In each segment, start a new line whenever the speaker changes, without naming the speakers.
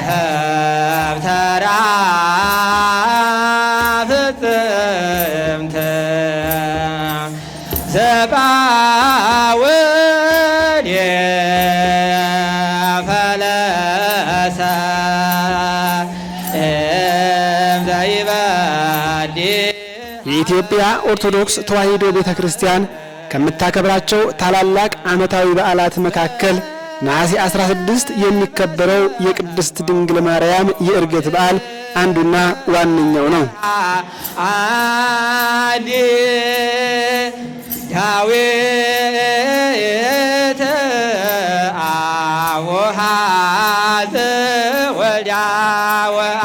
ደብተራ ፍጽምት ዘጳውል ፈለሰ እምዘይበዲ።
የኢትዮጵያ ኦርቶዶክስ ተዋሕዶ ቤተ ክርስቲያን ከምታከብራቸው ታላላቅ ዓመታዊ በዓላት መካከል ነሐሴ 16 የሚከበረው የቅድስት ድንግል ማርያም የዕርገት በዓል አንዱና ዋነኛው ነው።
አዲ ዳዊት አቡሃ ዘወልዳ ወአ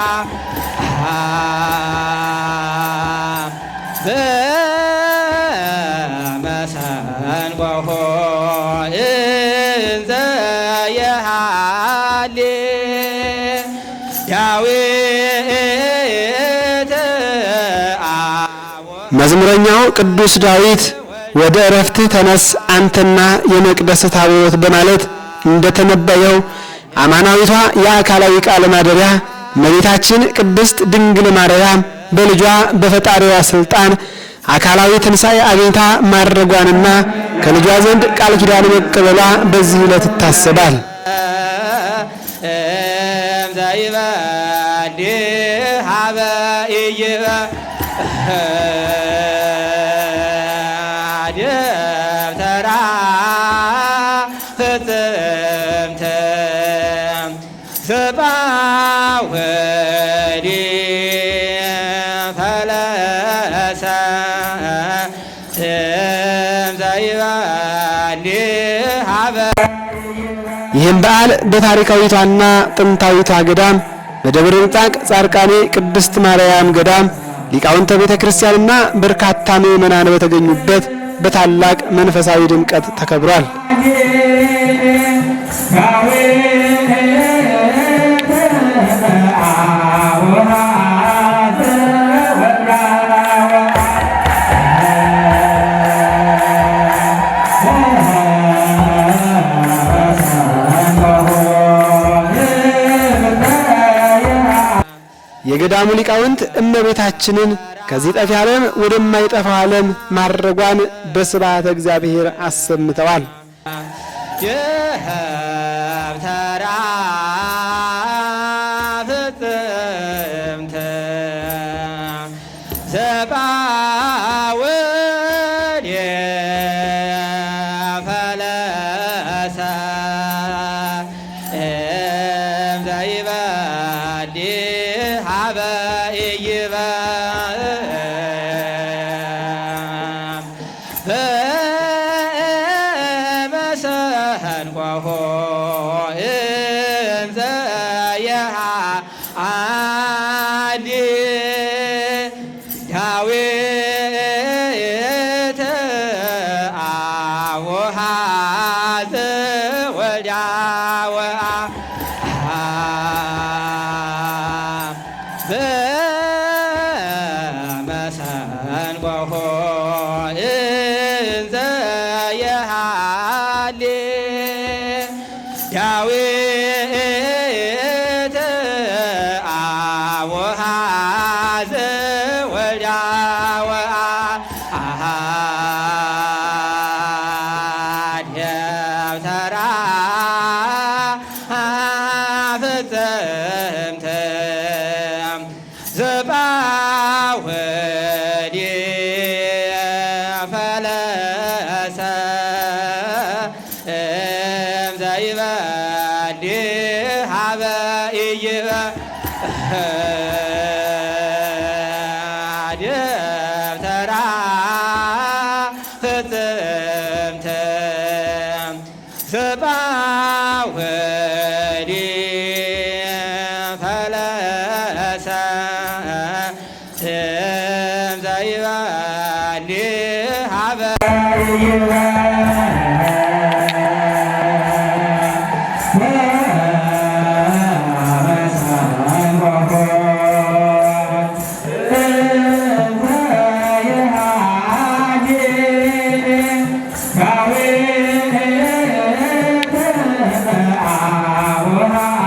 በመሰንቆሆ እንዘ የሃሊ ዳዊት አቡሃ።
መዝሙረኛው ቅዱስ ዳዊት ወደ ዕረፍትህ ተነስ አንተና የመቅደስ ታቦት በማለት እንደተነበየው አማናዊቷ የአካላዊ ቃል ማደሪያ እመቤታችን ቅድስት ድንግል ማርያም በልጇ በፈጣሪዋ ስልጣን አካላዊ ትንሣኤ አግኝታ ማድረጓንና ከልጇ ዘንድ ቃል ኪዳን መቀበሏ በዚህ ዕለት ይታሰባል።
ዘይበዲ ሀበ ኢይበ ደብተራ ፍጽምት ዘጳውዲ ፈለሰ እምዘይበሊ ሀበ።
ይህም በዓል በታሪካዊቷና ጥንታዊቷ ገዳም በደብረ ምጥማቅ ጻድቃኔ ቅድስት ማርያም ገዳም ሊቃውንተ ቤተ ክርስቲያንና በርካታ ምዕመናን በተገኙበት በታላቅ መንፈሳዊ ድምቀት ተከብሯል። የገዳሙ ሊቃውንት እመቤታችንን ከዚህ ጠፊ ዓለም ወደማይጠፋው ዓለም ማረጓን በስብሐተ እግዚአብሔር አሰምተዋል።
ደብተራ ፍጽምት ዘጳውል ፈለሰ እምዘይበሊ ሀበ ኢይበ በመሰንቆሆ እንዘ የሃሊ ዳዊት አቡሃ ዘወልዳ ወአ በመሰንቆሆ እንዘ የሃሊ ዳዊት አቡሃ ዘወልዳ ወአ ደብተራ ፍጽምት ዘጳውዲ ፈለሰ እምዘይበዲ ሀበ ኢይበ ደብተራ ፍጽምት ዘጳውዲ ፈለሰ እምዘይበሊ ሀበ።
ዳዊት አቡሃ።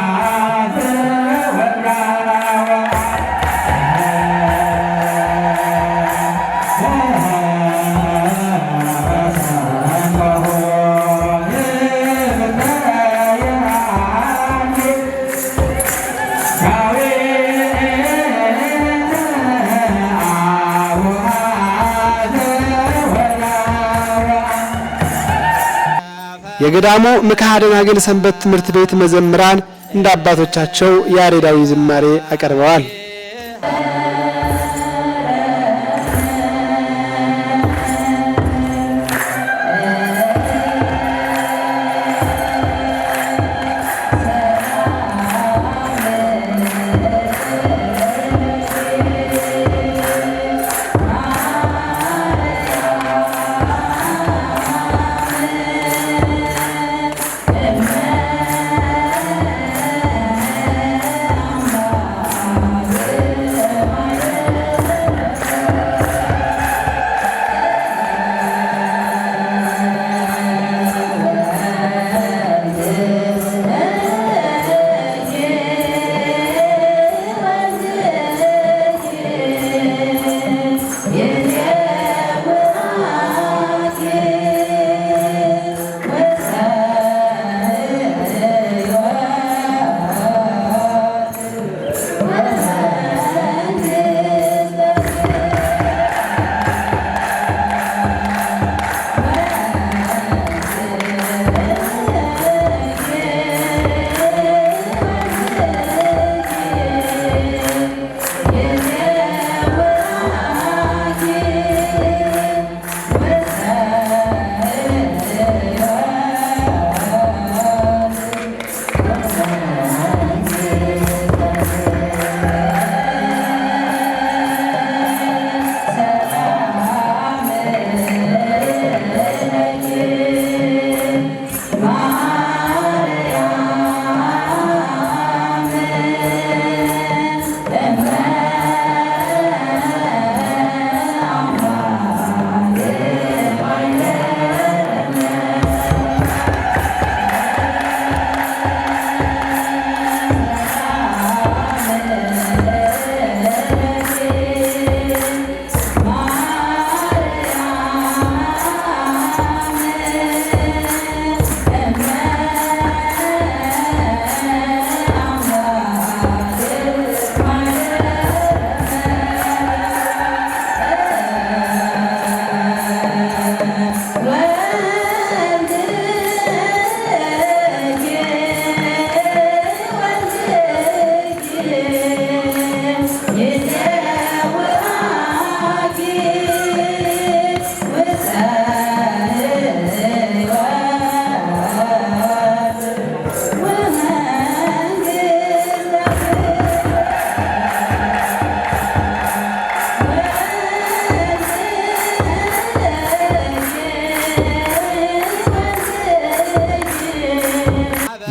የገዳሙ ምክሐ ደናግል ሰንበት ትምህርት ቤት መዘምራን እንደ አባቶቻቸው ያሬዳዊ ዝማሬ አቀርበዋል።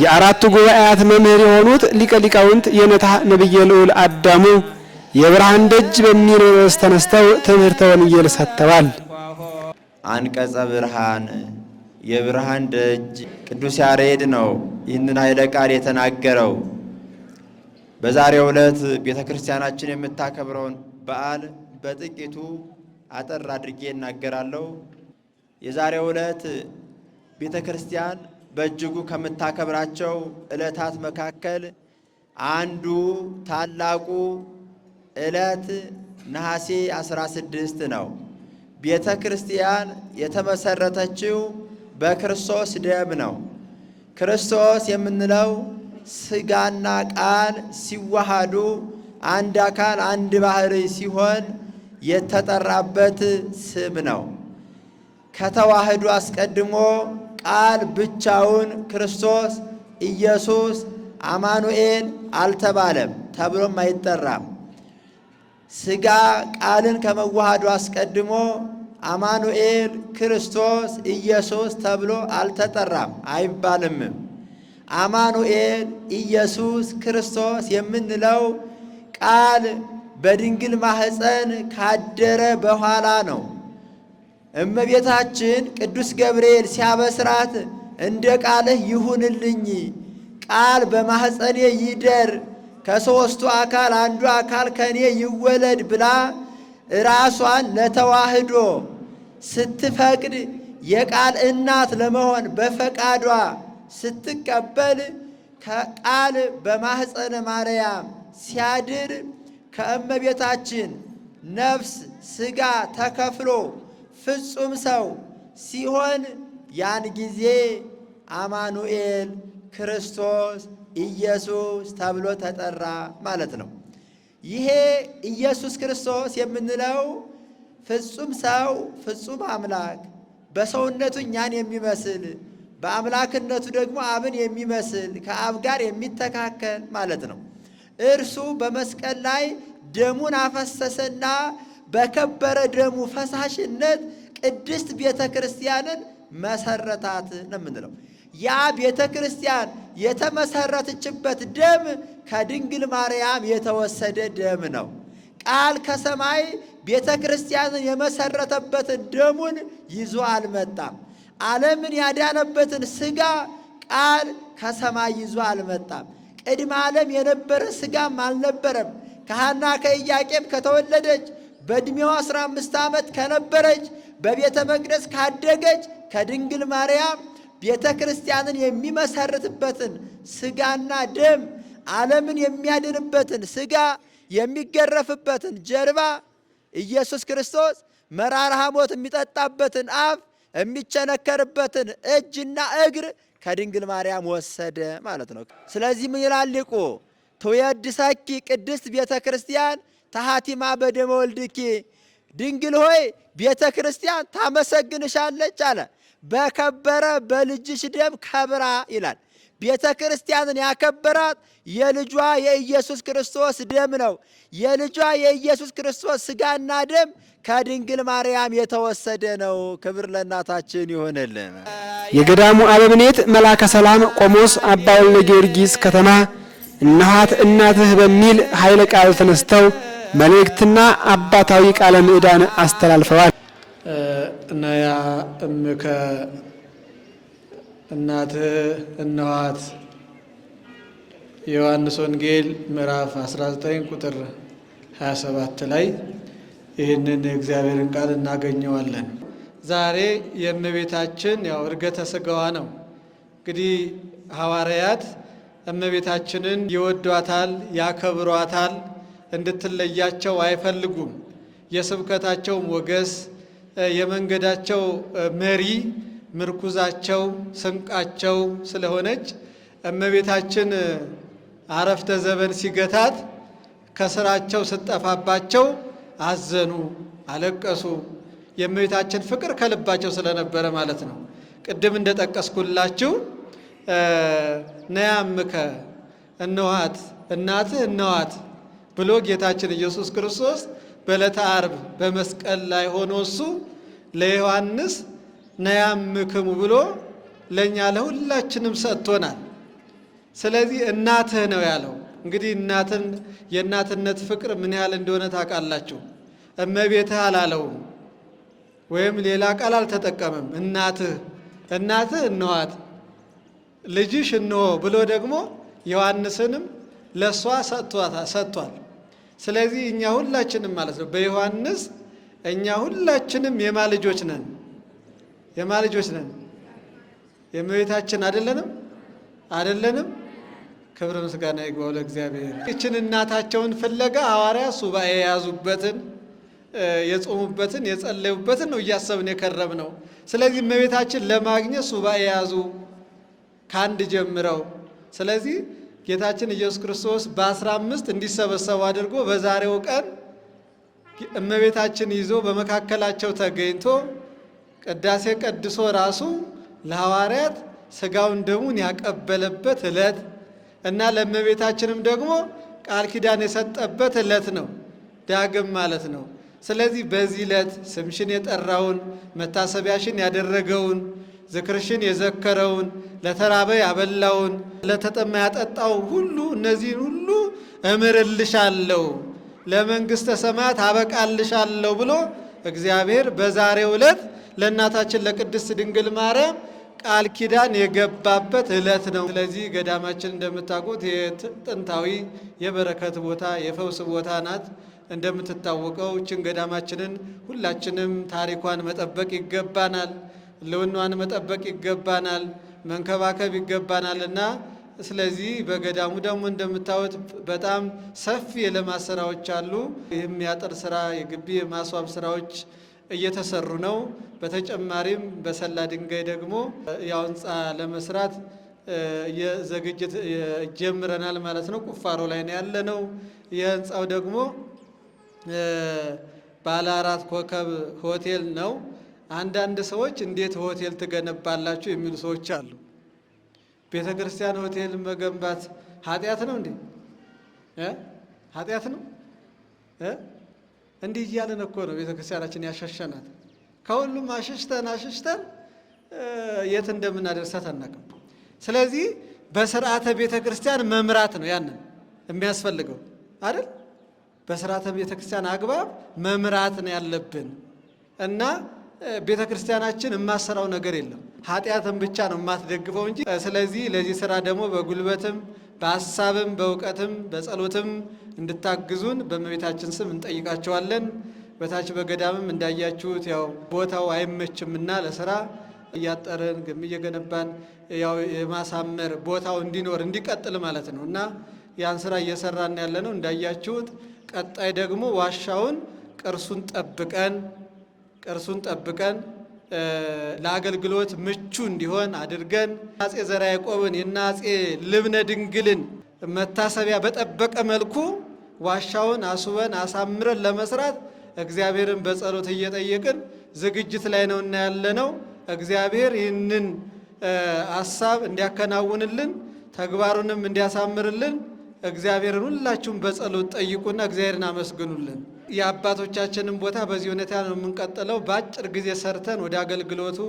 የአራቱ ጉባኤያት መምህር የሆኑት ሊቀ ሊቃውንት የኔታ ነብየ ልዑል አዳሙ የብርሃን ደጅ በሚል ርዕስ ተነስተው ትምህርተ ወንጌል ሰጥተዋል።
አንቀጸ ብርሃን የብርሃን ደጅ ቅዱስ ያሬድ ነው ይህንን ኃይለ ቃል የተናገረው። በዛሬው ዕለት ቤተ ክርስቲያናችን የምታከብረውን በዓል በጥቂቱ አጠር አድርጌ እናገራለሁ። የዛሬው ዕለት ቤተ ክርስቲያን በእጅጉ ከምታከብራቸው ዕለታት መካከል አንዱ ታላቁ ዕለት ነሐሴ 16 ነው። ቤተ ክርስቲያን የተመሰረተችው በክርስቶስ ደም ነው። ክርስቶስ የምንለው ሥጋና ቃል ሲዋሃዱ አንድ አካል አንድ ባህሪ ሲሆን የተጠራበት ስም ነው። ከተዋህዱ አስቀድሞ ቃል ብቻውን ክርስቶስ ኢየሱስ አማኑኤል አልተባለም ተብሎም አይጠራም። ሥጋ ቃልን ከመዋሃዱ አስቀድሞ አማኑኤል ክርስቶስ ኢየሱስ ተብሎ አልተጠራም አይባልምም። አማኑኤል ኢየሱስ ክርስቶስ የምንለው ቃል በድንግል ማኅፀን ካደረ በኋላ ነው። እመቤታችን ቅዱስ ገብርኤል ሲያበስራት እንደ ቃልህ ይሁንልኝ፣ ቃል በማኅፀኔ ይደር፣ ከሦስቱ አካል አንዱ አካል ከኔ ይወለድ ብላ ራሷን ለተዋህዶ ስትፈቅድ የቃል እናት ለመሆን በፈቃዷ ስትቀበል ከቃል በማኅፀነ ማርያም ሲያድር ከእመቤታችን ነፍስ ሥጋ ተከፍሎ ፍጹም ሰው ሲሆን ያን ጊዜ አማኑኤል ክርስቶስ ኢየሱስ ተብሎ ተጠራ ማለት ነው። ይሄ ኢየሱስ ክርስቶስ የምንለው ፍጹም ሰው ፍጹም አምላክ በሰውነቱ እኛን የሚመስል በአምላክነቱ ደግሞ አብን የሚመስል ከአብ ጋር የሚተካከል ማለት ነው። እርሱ በመስቀል ላይ ደሙን አፈሰሰና በከበረ ደሙ ፈሳሽነት ቅድስት ቤተ ክርስቲያንን መሰረታት ነው የምንለው። ያ ቤተ ክርስቲያን የተመሰረተችበት ደም ከድንግል ማርያም የተወሰደ ደም ነው። ቃል ከሰማይ ቤተ ክርስቲያንን የመሰረተበትን ደሙን ይዞ አልመጣም። ዓለምን ያዳነበትን ሥጋ ቃል ከሰማይ ይዞ አልመጣም። ቅድመ ዓለም የነበረ ሥጋም አልነበረም። ከሐና ከኢያቄም ከተወለደች በዕድሜዋ 15 ዓመት ከነበረች በቤተ መቅደስ ካደገች ከድንግል ማርያም ቤተ ክርስቲያንን የሚመሰርትበትን ሥጋና ደም ዓለምን የሚያድንበትን ሥጋ የሚገረፍበትን ጀርባ ኢየሱስ ክርስቶስ መራራ ሐሞት የሚጠጣበትን አፍ የሚቸነከርበትን እጅና እግር ከድንግል ማርያም ወሰደ ማለት ነው። ስለዚህ ምን ይላል ሊቁ? ትዌድሰኪ ቅድስት ቤተ ክርስቲያን ተሐቲማ በደመ ወልድኪ፣ ድንግል ሆይ ቤተ ክርስቲያን ታመሰግንሻለች አለ። በከበረ በልጅሽ ደም ከብራ ይላል። ቤተ ክርስቲያንን ያከበራት የልጇ የኢየሱስ ክርስቶስ ደም ነው። የልጇ የኢየሱስ ክርስቶስ ሥጋና ደም ከድንግል ማርያም የተወሰደ ነው። ክብር ለእናታችን ይሆንልን።
የገዳሙ አበምኔት መላከ ሰላም ቆሞስ አባ ወልደ ጊዮርጊስ ከተማ እነኋት እናትህ በሚል ኃይለ ቃል ተነስተው መልእክትና አባታዊ ቃለ ምዕዳን አስተላልፈዋል።
ነያ እምከ፣ እናትህ እነኋት። የዮሐንስ ወንጌል ምዕራፍ 19 ቁጥር 27 ላይ ይህንን የእግዚአብሔርን ቃል እናገኘዋለን። ዛሬ የእመቤታችን ያው ዕርገተ ሥጋዋ ነው። እንግዲህ ሐዋርያት እመቤታችንን ይወዷታል፣ ያከብሯታል፣ እንድትለያቸው አይፈልጉም። የስብከታቸው ሞገስ፣ የመንገዳቸው መሪ፣ ምርኩዛቸው፣ ስንቃቸው ስለሆነች እመቤታችን አረፍተ ዘበን ሲገታት ከስራቸው ስትጠፋባቸው አዘኑ፣ አለቀሱ። የእመቤታችን ፍቅር ከልባቸው ስለነበረ ማለት ነው። ቅድም እንደጠቀስኩላችሁ ነያምከ እነኋት፣ እናትህ እነኋት ብሎ ጌታችን ኢየሱስ ክርስቶስ በዕለተ ዓርብ በመስቀል ላይ ሆኖ እሱ ለዮሐንስ ነያምክሙ ብሎ ለእኛ ለሁላችንም ሰጥቶናል። ስለዚህ እናትህ ነው ያለው። እንግዲህ እናትን የእናትነት ፍቅር ምን ያህል እንደሆነ ታውቃላችሁ። እመቤትህ አላለውም ወይም ሌላ ቃል አልተጠቀመም። እናትህ እናትህ እነኋት ልጅሽ እንሆ ብሎ ደግሞ ዮሐንስንም ለእሷ ሰጥቷል። ስለዚህ እኛ ሁላችንም ማለት ነው በዮሐንስ እኛ ሁላችንም የማ ልጆች ነን? የማ ልጆች ነን? የእመቤታችን አይደለንም? አይደለንም? ክብር ምስጋና ይግባው ለእግዚአብሔር። ይችን እናታቸውን ፍለጋ ሐዋርያት ሱባኤ የያዙበትን የጾሙበትን የጸለዩበትን ነው እያሰብን የከረም ነው። ስለዚህ እመቤታችን ለማግኘት ሱባኤ የያዙ ከአንድ ጀምረው፣ ስለዚህ ጌታችን ኢየሱስ ክርስቶስ በ15 እንዲሰበሰቡ አድርጎ በዛሬው ቀን እመቤታችን ይዞ በመካከላቸው ተገኝቶ ቅዳሴ ቀድሶ ራሱ ለሐዋርያት ስጋውን ደሙን ያቀበለበት ዕለት እና ለእመቤታችንም ደግሞ ቃል ኪዳን የሰጠበት ዕለት ነው፣ ዳግም ማለት ነው። ስለዚህ በዚህ ዕለት ስምሽን የጠራውን መታሰቢያሽን ያደረገውን ዝክርሽን የዘከረውን ለተራበ ያበላውን ለተጠማ ያጠጣው ሁሉ እነዚህን ሁሉ እምርልሻለሁ፣ ለመንግሥተ ሰማያት አበቃልሻለሁ ብሎ እግዚአብሔር በዛሬው ዕለት ለእናታችን ለቅድስት ድንግል ማርያም ቃል ኪዳን የገባበት ዕለት ነው። ስለዚህ ገዳማችን እንደምታውቁት የጥንታዊ የበረከት ቦታ የፈውስ ቦታ ናት። እንደምትታወቀው ይህችን ገዳማችንን ሁላችንም ታሪኳን መጠበቅ ይገባናል። ሕልውናዋን መጠበቅ ይገባናል። መንከባከብ ይገባናል እና ስለዚህ በገዳሙ ደግሞ እንደምታዩት በጣም ሰፊ የልማት ስራዎች አሉ። ይህም የአጥር ስራ፣ የግቢ የማስዋብ ስራዎች እየተሰሩ ነው። በተጨማሪም በሰላ ድንጋይ ደግሞ ያው ህንፃ ለመስራት የዝግጅት ጀምረናል ማለት ነው። ቁፋሮ ላይ ነው ያለነው። የህንፃው ደግሞ ባለ 4 ኮከብ ሆቴል ነው። አንዳንድ ሰዎች እንዴት ሆቴል ትገነባላችሁ የሚሉ ሰዎች አሉ። ቤተ ክርስቲያን ሆቴል መገንባት ኃጢአት ነው እንዴ? ኃጢአት ነው? እንዲህ እያለን እኮ ነው ቤተ ክርስቲያናችን ያሸሸናት። ከሁሉም አሸሽተን አሸሽተን የት እንደምናደርሳት አናውቅም። ስለዚህ በስርዓተ ቤተ ክርስቲያን መምራት ነው ያንን የሚያስፈልገው አይደል? በስርዓተ ቤተ ክርስቲያን አግባብ መምራት ነው ያለብን እና ቤተ ክርስቲያናችን የማሰራው ነገር የለም፣ ኃጢአትን ብቻ ነው የማትደግፈው እንጂ። ስለዚህ ለዚህ ስራ ደግሞ በጉልበትም በሀሳብም በእውቀትም በጸሎትም እንድታግዙን በእመቤታችን ስም እንጠይቃቸዋለን። በታች በገዳምም እንዳያችሁት ያው ቦታው አይመችምና ለስራ እያጠርን ግንብ እየገነባን ያው የማሳመር ቦታው እንዲኖር እንዲቀጥል ማለት ነው እና ያን ስራ እየሰራን ያለ ነው እንዳያችሁት። ቀጣይ ደግሞ ዋሻውን ቅርሱን ጠብቀን ለአገልግሎት ምቹ እንዲሆን አድርገን አፄ ዘርዓ ያዕቆብን የነ አፄ ልብነ ድንግልን መታሰቢያ በጠበቀ መልኩ ዋሻውን አስውበን አሳምረን ለመስራት እግዚአብሔርን በጸሎት እየጠየቅን ዝግጅት ላይ ነውና ያለነው። እግዚአብሔር ይህንን ሀሳብ እንዲያከናውንልን፣ ተግባሩንም እንዲያሳምርልን እግዚአብሔርን ሁላችሁም በጸሎት ጠይቁና እግዚአብሔርን አመስግኑልን። የአባቶቻችንን ቦታ በዚህ ሁኔታ ነው የምንቀጥለው። በአጭር ጊዜ ሰርተን ወደ አገልግሎቱ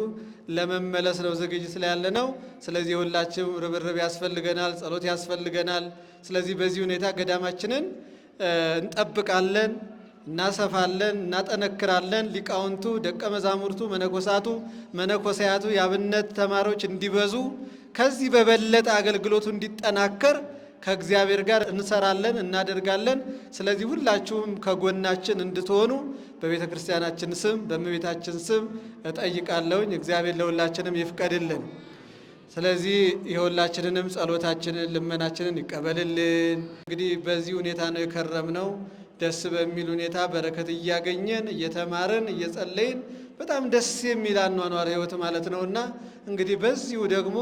ለመመለስ ነው ዝግጅት ላይ ያለነው። ስለዚህ ሁላችሁም ርብርብ ያስፈልገናል፣ ጸሎት ያስፈልገናል። ስለዚህ በዚህ ሁኔታ ገዳማችንን እንጠብቃለን፣ እናሰፋለን፣ እናጠነክራለን። ሊቃውንቱ፣ ደቀ መዛሙርቱ፣ መነኮሳቱ፣ መነኮሳያቱ፣ የአብነት ተማሪዎች እንዲበዙ፣ ከዚህ በበለጠ አገልግሎቱ እንዲጠናከር ከእግዚአብሔር ጋር እንሰራለን፣ እናደርጋለን። ስለዚህ ሁላችሁም ከጎናችን እንድትሆኑ በቤተ ክርስቲያናችን ስም በእመቤታችን ስም እጠይቃለሁኝ። እግዚአብሔር ለሁላችንም ይፍቀድልን። ስለዚህ የሁላችንንም ጸሎታችንን ልመናችንን ይቀበልልን። እንግዲህ በዚህ ሁኔታ ነው የከረምነው። ደስ በሚል ሁኔታ በረከት እያገኘን፣ እየተማርን፣ እየጸለይን፣ በጣም ደስ የሚል አኗኗር ህይወት ማለት ነውና እንግዲህ በዚሁ ደግሞ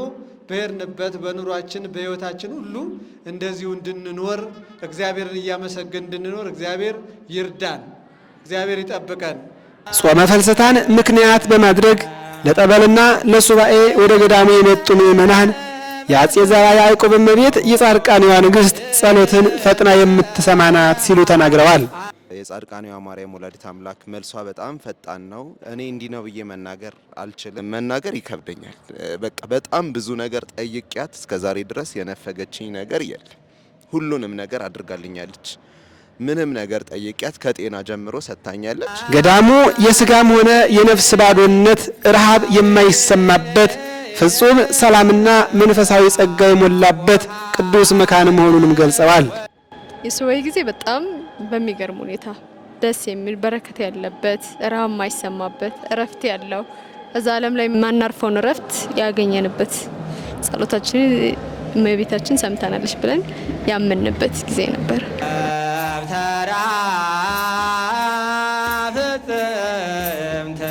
በሄድንበት በኑሯችን በህይወታችን ሁሉ እንደዚሁ እንድንኖር፣ እግዚአብሔርን እያመሰገን እንድንኖር እግዚአብሔር ይርዳን፣ እግዚአብሔር ይጠብቀን።
ጾመ ፍልሰታን ምክንያት በማድረግ ለጠበልና ለሱባኤ ወደ ገዳሙ የመጡ ምዕመናን የአፄ ዘርዓ ያዕቆብ እመቤት የጻድቃኔዋ ንግሥት ጸሎትን ፈጥና የምትሰማ ናት ሲሉ ተናግረዋል።
የጻድቃኔዋ ማርያም ወላዲተ አምላክ መልሷ በጣም ፈጣን ነው። እኔ እንዲህ ነው ብዬ መናገር አልችልም። መናገር ይከብደኛል። በቃ በጣም ብዙ ነገር ጠይቂያት እስከ ዛሬ ድረስ የነፈገችኝ ነገር የለም። ሁሉንም ነገር አድርጋልኛለች። ምንም ነገር ጠይቂያት ከጤና ጀምሮ ሰጥታኛለች።
ገዳሙ የስጋም ሆነ የነፍስ ባዶነት፣ ረሃብ የማይሰማበት፣ ፍጹም ሰላምና መንፈሳዊ ጸጋ የሞላበት ቅዱስ መካን መሆኑንም ገልጸዋል።
የሱባኤ ጊዜ በጣም በሚገርም ሁኔታ ደስ የሚል፣ በረከት ያለበት፣ ረሃብ የማይሰማበት፣ እረፍት ያለው፣ እዛ ዓለም ላይ የማናርፈውን እረፍት ያገኘንበት፣ ጸሎታችንን እመቤታችን ሰምታናለች ብለን ያመንበት ጊዜ ነበር።
ደብተራ ፍጽምት